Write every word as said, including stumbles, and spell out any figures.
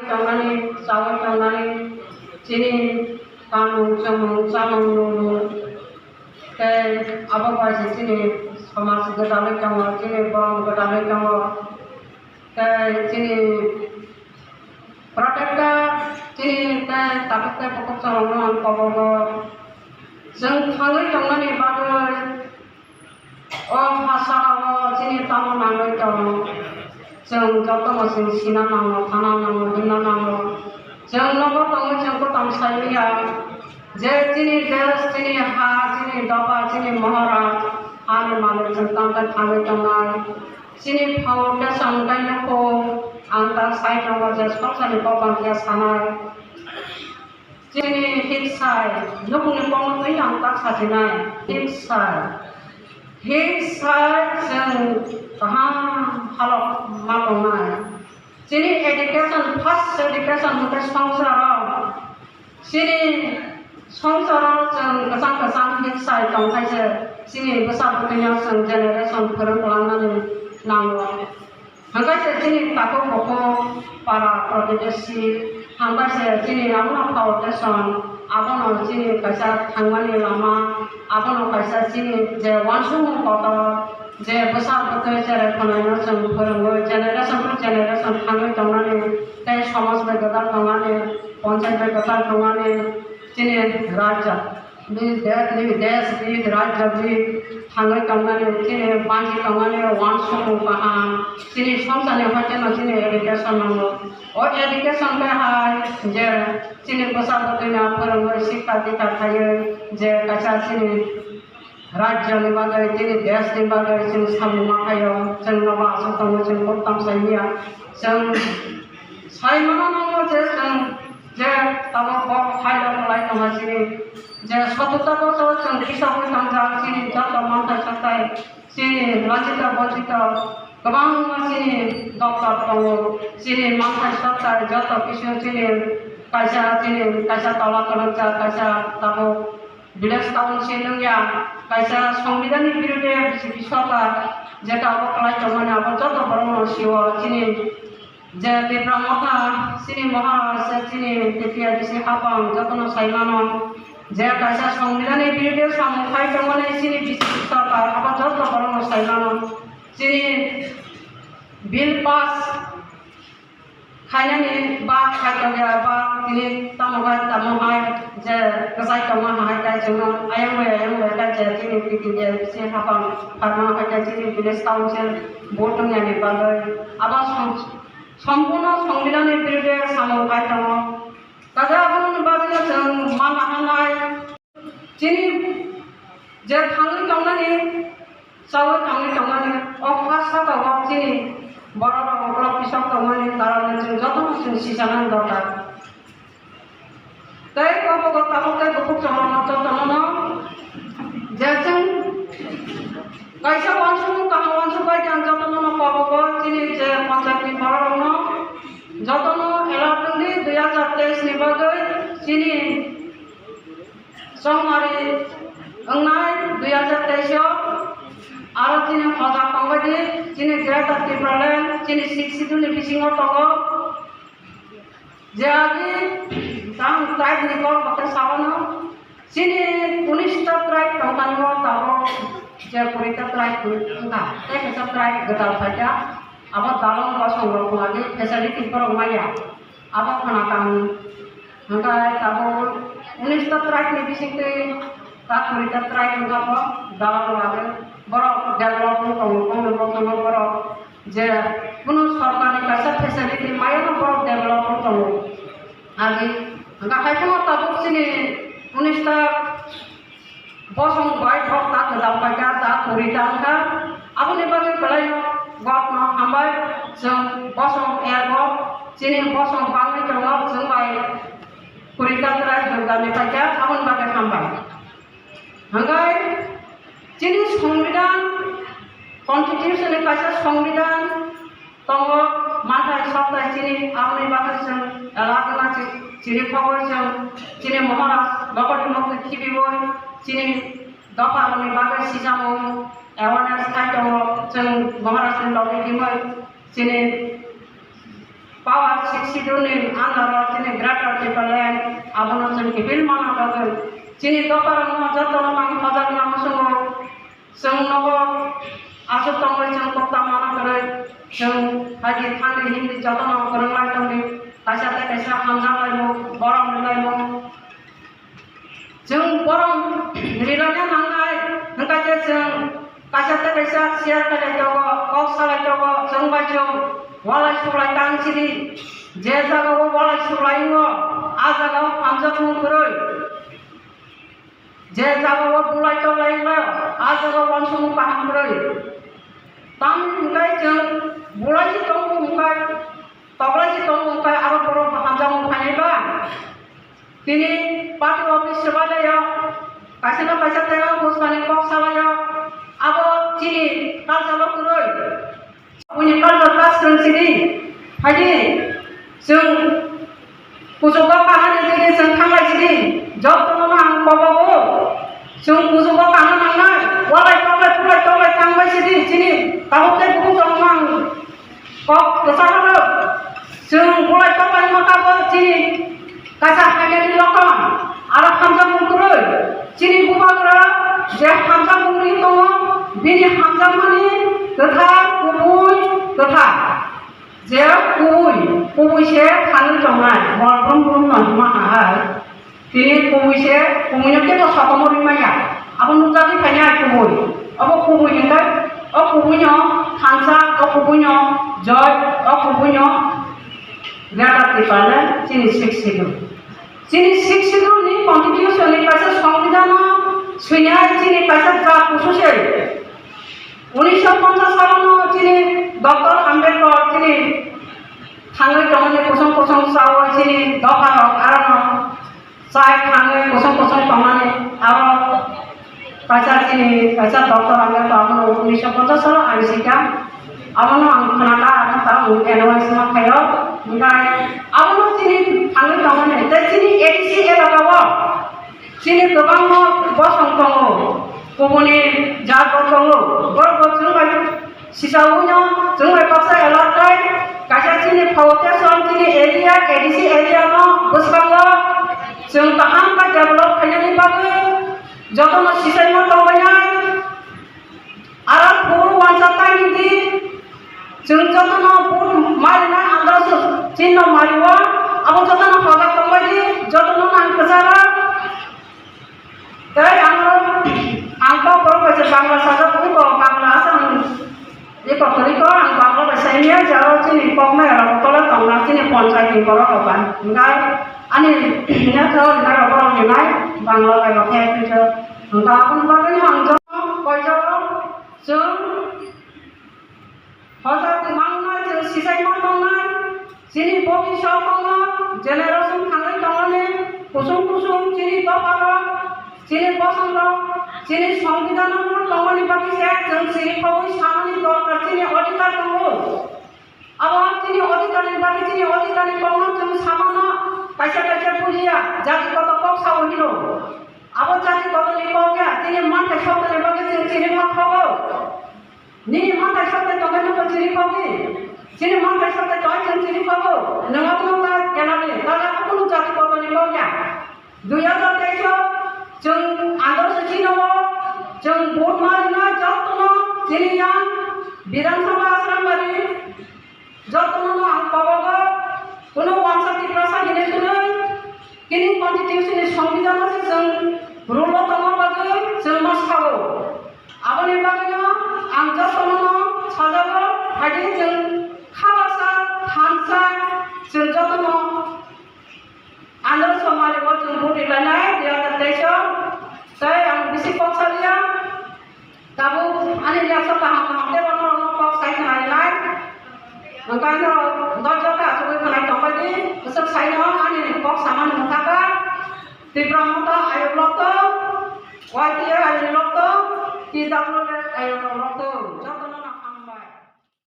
Tongnani, chawi tongnani, chini kanmung chumung chamung nungmung, tei abo bai se chini somaj gwdalwi tongo, chini borok gwdalwi tongo, tei chini protector, chini tei takhuk tei bukhuk chwng ang kobogo. Chwng thangwi tongnani bagwi o ha saka-o chini tamo nangwi tongo. Chwng jotono chwng sina nango, thana nango, himna nango. Chwng nogo tongwi chwng kwtam sai manya je chini desh, chini ha, chini doba, chini Maharaj, hani malik chwng tangkhe thangwi tongnai. Chini foundation tei nukhung ang ta sai tongo je songsarni kok bangkhe sanai. Chini hiksai, nukhungni kokno twi ang tak sajinai, hiksai. Hiksai chwng kaham halok ma tongnai. Chini education, first education hwnkhe songsaro. Chini songsaro chwng kwchang kwchang hiksai tongkhaise, chini bwsa bwtwino chwng generation phwrwng langnani nango. Hwnkhe se chini takhuk bukhuk para protibesi, hwnkhe se chini Ramana Foundation, abono chini kaisa thangmani lama, abono kaisa chini je uansukmung kotor, je bwsa bwtwi cherai khwnaino chwng phwrwngwi generation to generation thangwi tongnani, tei somaj bai gwdal tongnani, ponchayat bai gwdal tongnani, chini rajya. Bini desh, bini desh, bini rajya, bini thangwi tongnani, chini banchi tongnani uansukmung kaham, chini songsarni hoiteno chini education nango. O education bai hai je chini bwsa bwtwino phwrwngwi sikha dikha khaiwi je kaisa chini rajyani bagwi, chini deshni bagwi chwng samung ma khaio, chwng nogo aswk tongo, chwng kwtam sai manya. Chwng sai mano nango je chwng je tabuk bo phaino kwlai tongma chini je sotto ta bochor chwng kisa hwnwi thangjak chini joto manthai sathai chini lachita bochita kwbangma chini doctor tongo, chini manthai sathai joto kisu chini kaisa chini kaisa tola kwrwngsa kaisa tabuk village town se nungya kaisa songbidanni birude B J P sorkar je tabuk kwlai tongmani abo joto borokno sio chini je Tipra Motha, chini Maharaj, chini T P I D C hapang jotono sai mano. Je kaisa songbidanni birude samung khai tongmani chini B J P sorkar, abo joto borokno sai mano. Chini bill pass khainani ba khai tongya ba tini tamo hai tamo hai je kwchai tongma hai kai chwngno ayang bai ayang bai kai je chini T P I D C hapang pharma hai kai chini village council vote wngyani bagwi abo song-, Sompurno songbidanni birude samung khai tongo. Kaisa aboni bagwino chwng mana hanai. Chini je thangwi tongnani, chawi thangwi tongnani, o kha saka o chini borok rok uklok pisok tongmani karone chwng jotono chwng sijanani dorkar. Tei kobogo tabuk tei bukhuk chwng rokno jotono no je chwng kaisa uansukmung kaham uansuk bai khe ang jotono no kobogo chini je panchayat ni borok rokno jotono alert wngdi dui hajar teis ni bagwi chini chongmari wngnai dui hajar teis o aro chini hoda tongbaidi chini Greater Tipraland chini Sixth Schedule ni bisingo tongo. Je agi tang tribe ni kok bakhe sabano, chini unis ta tribe tongkha no tabok je kuri ta tribe wngkha, tei kaisa tribe gwdal phaikha, abo dalong bosong rok wngkha, facility borok maya, abo khana tang wngkha, tabok unis ta tribe ni bisingtwi ta kuri ta tribe wngkha bo dalong lagwi borok develop wng tongo, bongni bosongo borok. Je kunu sorkarni kaisa facility maya no borok develop wng tongo. Agi hwnkha hai phano tabuk chini unis ta bosong bai thok ta kwtal paikha ta kuri ta wngkha. Aboni bagwi belai no God no hambai chwng bosong ego chini bosong bangwi tongo chwng bai kuri ta kwrai jordani paikha aboni bagwi hambai. Hwnkhe chini songbidan, constitution ni kaisa songbidan tongo, manthai sokthai chini aboni bagwi chwng elak wngna chi-, chini khobor chwng chini Maharaj, Dopha Dimokti khibiwi chini dopha rokni bagwi sijakmung awareness khai tongo. Chwng Maharaj ni logi himwi chini power six schedule ni under o chini Greater Tipraland abono chwng kiphil manna bagwi chini dopha rokno jotono mang hojak nang sungo. Chwng nogo aswk tongwi chwng kokta mana kwrwi, chwng haji thangwi hindi jotono kwrwng lai tongdi, kaisa tei kaisa hamjak laimung, borom rwlaimung. Chwng borom rwlaina nangnai, hwnkha khe chwng kaisa tei kaisa share khailai tongo, kok salai tongo, chwng bai chwng walai suklai tang sidi, je jagao walai suklai wngo, a jagao hamjakmung kwrwi. Je jagao bulai toklai wnglaio, a jagao uansukmung kaham kwrwi. Tamni hwnkhe chwng bulai se tongo hwnkhe, toklai se tongo hwnkhe, aro borok hamjakmung phainai ba? Tini party office swbailaio, kaisa na kaisa tei buskangni kok salaio, abo chini culture-o kwrwi. Buini culture ta swrwng sidi, phaidi, chwng kuchugo kahani digi chwng thanglai sidi, jotono ang kobogo, chwng kuchugo kaham nangnai, walai toklai pulai toklai tangbai sidi, chini tabuk tei bukhuk tongma ang kok kwcharo, chwng pulai toklai motabo chini Kaisa phainani lokon, aro hamjakmung kwrwi. Chini bubagra je hamjakmung ri tongo, bini hamjakmani kwthar, kubui, kwthar. Je kubui, kubui se thangwi tongnai, bor brum brum no hima hai. Tini kubui se, kubui no kebo sokomorwi maya. Abo nukjagwi phainai kubui. Abo kubui hwnkhe, o kubui no thansa, o kubui no joy, o kubui no Greater Tipraland chini Sixth Schedule. Chini Sixth Schedule ni constitution ni kaisa songbidhan no swinai chini kaisa jat kusu se. Unisho ponchas salo no chini Doctor Ambedkar chini thangwi tongmani kosong kosong sao chini dopha rok aro no Chai thangwi kosong kosong tongnani aro kaisa chini kaisa doctor ang kha, abono unisho ponchas salo ang sikha. Abono ang khnakha, ang ta ang advice ma khaio. Hwnkhe abono chini thangwi tongmani tei chini A D C elaka o chini kwbangma bosong tongo, kubuni jat bo tongo, borok bo chwng bai Sisa uno chwng bai baksa alert khai, kaisa chini foundation chini area, A D C area no bwskango chwng kaham khe develop khainani bagwi jotono sisaima tongbainai. Aro phuru wansa taini di chwng jotono vote marinai andro chini no mario, abo jotono hojak tongbai di, jotono nang kwcharo. Tei ang, ang kok borok bai se Bangla sajak, ui kok Bangla asa ang, ui kok kwrwi kok ang Bangla bai sai manya, je aro chini kok maya rok tole tong na, chini ponchayat ni borok rok bai. Hwnkhe ani hwnna khe o hwnna rok borok ni nai Bangla bai rok khe twi khe. Hwnkhe aboni bagwi no ang joto koi jagao chwng Hojak mangnai chwng sichaima tongnai, chini bokisa tongo, generation thangwi tongmani, kusung kusung chini dopharo, chini bosongrok, chini songbidhano tongmani bagwi se chwng siri khogwi samani dorkar, chini odhikar tongo. Abo chini odhikarni bagwi chini odhikarni kokno chwng samano kaisa kaisa bujiya, jati koto kok sao hino. Abo jati kotoni kok ya, chini manthai sotoni bagwi chwng chini ma khogo. Nini manthai sathai tongwi nwng chini kok di. Chini manthai sathai tongwi chwng chini kogo. Nwng abono ta kenani, ta kunu jati kotoni kok ya. Dui hajar teis o chwng andro se chini o chwng vote ma rwna jotono chini yang Bidhan Sabha Asrambari jotono no ang kobogo, kunu wansa Tiprasa hinwi hwnwi, chini constitution ni songbidhano se chwng rule o tongma bagwi chwng ma sao. Aboni bagwino ang jotono no sajago, haidi chwng khabasa, thansa, chwng jotono andro somari o chwng vote rilainai, dui hajar teis o. Tei ang bisi kok saliya, tabuk ani yaksa kaham kaham tei bono rokno kok sai khnai nai. Hwnkhe norok doijo khe achugwi khnai tongbai di, bwswk saino ani kok samani mwthaka. Tipra Motha ayuk lokto, Y T A ayuk lokto, T W F ayuk lokto.